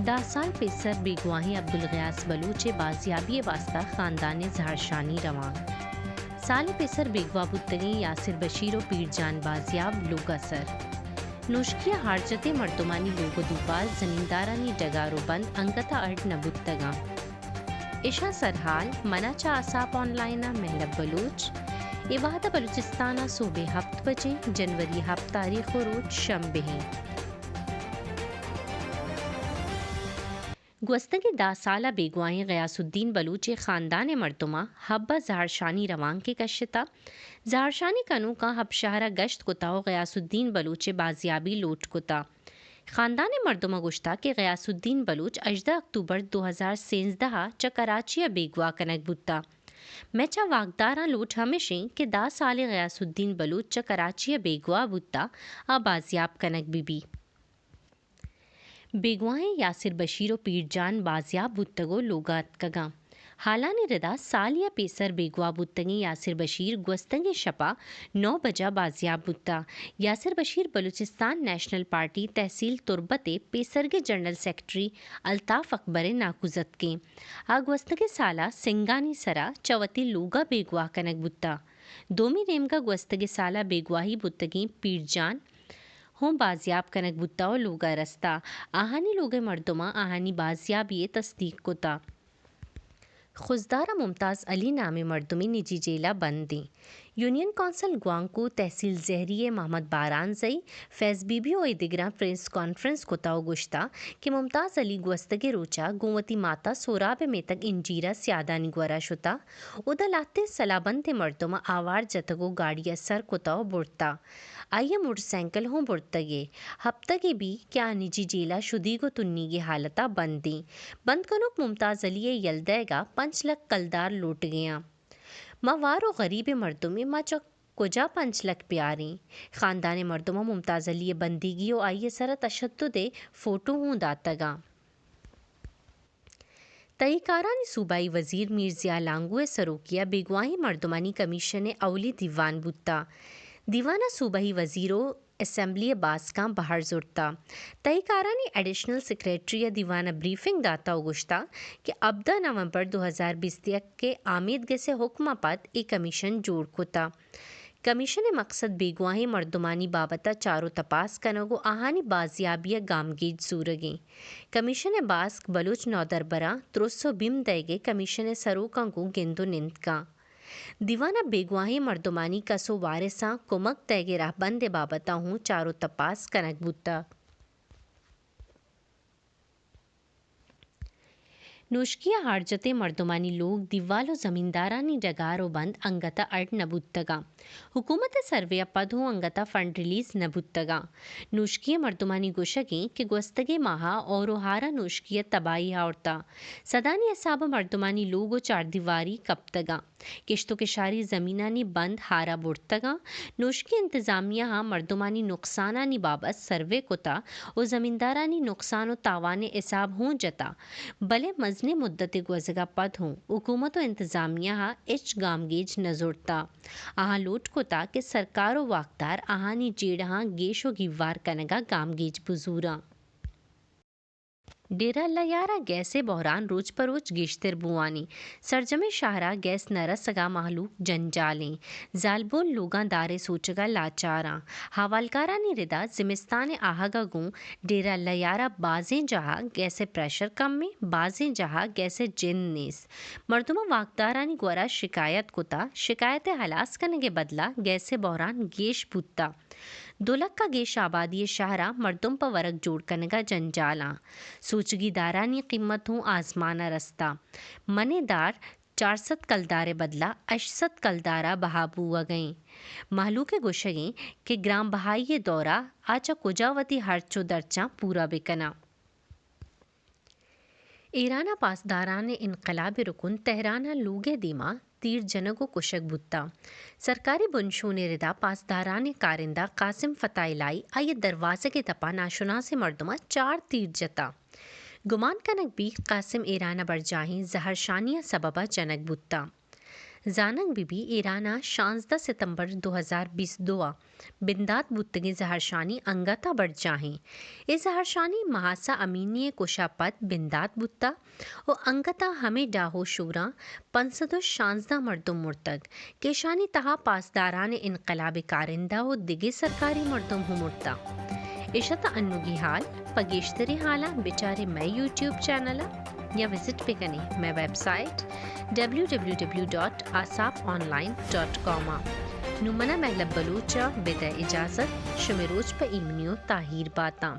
دہ سال پیسر بیگواہیں عبدالغیاث بلوچ ءِ بازیابی ءِ واستہ خاندان ءِ زہرشانی روان۔ سال ءَ پیسر بیگواہ بوتگیں یاسر بشیر ءُ پیر جان بازیاب لوگ ءَ سر۔ نوشکی ءِ ہارجتیں مردمانی لوگ ءُ دیوال، زمیندارانی ڈگار ءُ بند انگت ءَ اڈ نہ بوتگاں۔ اشاں سرحال منا چہ آساپ آن لائن ءَ مہلب بلوچ۔ اے وہد ءَ بلوچستان ءَ سہب ءِ ہپت بجیں، جنوری ہپت تاریخ ءُ روچ شمبے ایں۔ گوستگیں دہ سال ءَ بیگواہیں غیاث الدین بلوچ ءِ خاندان ءِ مردماں ہب ءَ زہرشانی روانکے کشتہ۔ زہرشانی کنوکاں ہب شہر ءَ گشت کتہ ءُ غیاث الدین بلوچ ءِ بازیابی لوٹ کتہ۔ خاندان ءِ مردماں گوشتہ کہ غیاث الدین بلوچ ہژدہ اکتوبر دو ہزار سیزدہ ءَ چہ کراچی ءَ بیگواہ کنگ بوتہ۔ مئے چہ واکداراں لوٹ ہمیش ایں کہ دہ سال ءَ غیاث الدین بلوچ چہ کراچی ءَ بیگواہ بوتہ، آ بازیاب کنگ بہ بی۔ بیگواہیں یاسر بشیر ءُ پیر جان بازیاب بوتگ ءُ لوگ ءَ اتکگاں۔ ہالانی ردا سالے ءَ پیسر بیگواہ بوتگیں یاسر بشیر گوستگیں شپ ءَ نو بجہ بازیاب بوتہ۔ یاسر بشیر بلوچستان نیشنل پارٹی تحصیل تربت ءِ پیسرگیں جنرل سیکرٹری الطاف اکبر ءِ ناکوزتکیں۔ آ گوستگیں سال ءَ سنگانی سر ءَ چہ وتی لوگ ءَ بیگواہ کنگ بوتہ۔ دومی نیمگ ءَ گوستگیں سال ءَ بیگواہی بوتگیں پیر جان ہوں بازیاب کنگ بوتہ ءُ لوگ ءَ رستہ۔ آہانی لوگ ءِ مردماں آہانی بازیابی ءِ تصدیق کتہ۔ خضدار ءَ ممتاز علی نامیں مردمے نجی جیل ءَ بند ایں۔ یونین کونسل گوانکو تحصیل زہری ءِ محمد بارانزئی، فیض بی بی ءُ اے دگراں پریس کانفرنس کتہ ءُ گوشتہ کہ ممتاز علی گوستگیں روچ ءَ گوں وتی مات ءَ سوراب ءِ میتگ انجیر ءَ سیادانی گور ءَ شتہ۔ اودا لہتیں سلاہ بندیں مردماں آوار جتگ ءُ گاڑی ءَ سر کتہ ءُ برتہ۔ آئی ءَ موٹر سائیکل ہوں برتگ ئے۔ ہپتگے بی کہ آ نجی جیل ءَ شدیگ ءُ تنیگی حالت ءَ بند ایں۔ بند کنوک ممتاز علی ءِ یل دئیگ ءَ پنچ لکھ کلدار لوٹگ ءَ آں۔ ما وار ءُ غریبیں مردمے، ما چہ کجا پنچ لکھ بیاریں؟ خاندان ءِ مردماں ممتاز علی ءِ بندیگی ءُ آئی ءِ سر ءَ تشدد ءِ فوٹو ہوں داتگ آں۔ تہی کارانی صوبائی وزیر میر ضیاء لانگو ءِ سروکی ءَ بیگواہیں مردمانی کمیشن ءِ اولی دیوان بوتہ۔ دیوان ءَ صوبائی وزیر ءُ اسمبلی ءِ باسکاں بہر زرتہ۔ تہی کارانی ایڈیشنل سیکرٹری ءَ دیوان ءَ بریفنگ داتہ ءُ گوشتہ کہ ہبدہ نومبر دو ہزار بیست یک ءِ آمید گس ءِ حکم ءَ پد اے کمیشن جوڑ کتہ۔ کمیشن ءِ مقصد بیگواہیں مردمانی بابت ءَ چار ءُ تپاس کنگ ءُ آہانی بازیابی ءَ گامگیج زورگ ایں۔ کمیشن ءِ باسک بلوچ نودربراں ترس ءُ بیم دئیگ ءِ کمیشن ءِ سروکاں گوں گند ءُ نند کاں۔ دیوان ءَ بیگواہیں مردمانی کس ءُ وارثاں کمک دئیگ ءِ رہبند ءِ بابت ءَ ہوں چار ءُ تپاس کنگ بوتگ۔ نوشکی ءَ ہارجتیں مردمانی لوگ، دیوال ءُ زمیندارانی ڈگار ءُ بند انگت ءَ اڈ نہ بوتگ آں۔ حکومت ءِ سروے ءَ پد ہوں انگت ءَ فنڈ ریلیز نہ بوتگ آں۔ نوشکی ءِ مردمانی گوشگ ایں کہ گوستگیں ماہ ءَ ہور ءُ ہار ءَ نوشکی ءَ تباہی آورتہ۔ سدانی حساب ءَ مردمانی لوگ ءُ چاردیواری کپتگ آں۔ کشت ءُ کشاری زمینانی بند ہار ءَ برتگ آں۔ نوشکی انتظامیہ ءَ مردمانی نقصانانی بابت سروے کتہ ءُ زمیندارانی نقصان ءُ تاوان ءِ حساب ہوں جتہ، بلے مزنیں مدتے گوزگ ءَ پد ہوں حکومت ءُ انتظامیہ ءَ ہچ گامگیج نہ زرتہ۔ آہاں لوٹ کتہ کہ سرکار ءُ واکدار آہانی جیڑہاں گیش ءُ گیوار کنگ ءَ گامگیج بزوراں۔ ڈیرہ اللہ یار ءَ گیس ءِ بحران روچ پہ روچ گیشتر بوان ایں۔ سرجمیں شہر ءَ گیس نہ رسگ ءَ مہلوک جنجال ایں۔ زالبول لوگاں دار ءِ سوچگ ءَ لاچار آں۔ احوالکارانی رد ءَ زمستان ءِ آہگ ءَ گوں ڈیرہ اللہ یار ءَ بازیں جاہ ءَ گیس ءِ پریشر کم ایں، بازیں جاہ ءَ گیس ءِ جند نیست۔ مردماں واکدارانی گور ءَ شکایت کتہ، شکایت ءِ ہلاس کنگ ءِ بدل ءَ گیس ءِ بحران گیش بوتہ۔ دو لکھ ءَ گیش آبادی ءِ شہر ءَ مردم پہ ورگ جوڑ کنگ ءَ جنجال آں۔ سوچگی دارانی قیمت ہوں آزمان ءَ رستہ۔ من ءِ دار چار سد کلدار ءِ بدل ءَ ہشت سد کلدار ءَ بہا بوگ ءَ ایں۔ مہلوک ءِ گوشگ ایں کہ گران بہائی ءِ دور ءَ آ چہ کجا وتی ہرچ ءُ درچاں پورا بہ کناں۔ ایران ءَ پاسداران ءِ انقلاب ءِ رکن تہران ءَ لوگ ءِ دیما تیر جنگ ءُ کشگ بوتاں۔ سرکاری بنشون ءِ ردا پاسداران ءِ کارندہ قاسم فتح الہی آئی ءِ دروازگ ءِ دپا ناشناسیں مردماں چار تیر جتاں۔ گمان کنگ بیت قاسم ایران ءَ برجاہیں زہرشانی ءِ سبب ءَ جنگ بوتاں۔ زانگ بہ بی ایران ء شانزدہ ستمبر دو ہزار بیست دو ء بندات بوتگیں زہرشانی انگت ء برجاہیں۔ اے زہرشانی مہاسا امینی ء کش ء پد بندات بوتہ و انگت ء ہمے ڈاہ و شوراں پنچ سد و شانزدہ مردم مرتگ کہ اشانی تہا پاسداران انقلاب کارندہ و دگہ سرکاری مردم ہم مرتہ۔ اش ات انوگی حال۔ پہ گیشتریں حالاں بچارے مئے یوٹیوب چینل ء یا وزٹ بکنے مئے website W W W dot Asaap online dot com ء۔ نوں منا مہلب بلوچ ء بدئے اجازت، شمے روچ پہ ایمنی و تاہیر باتاں۔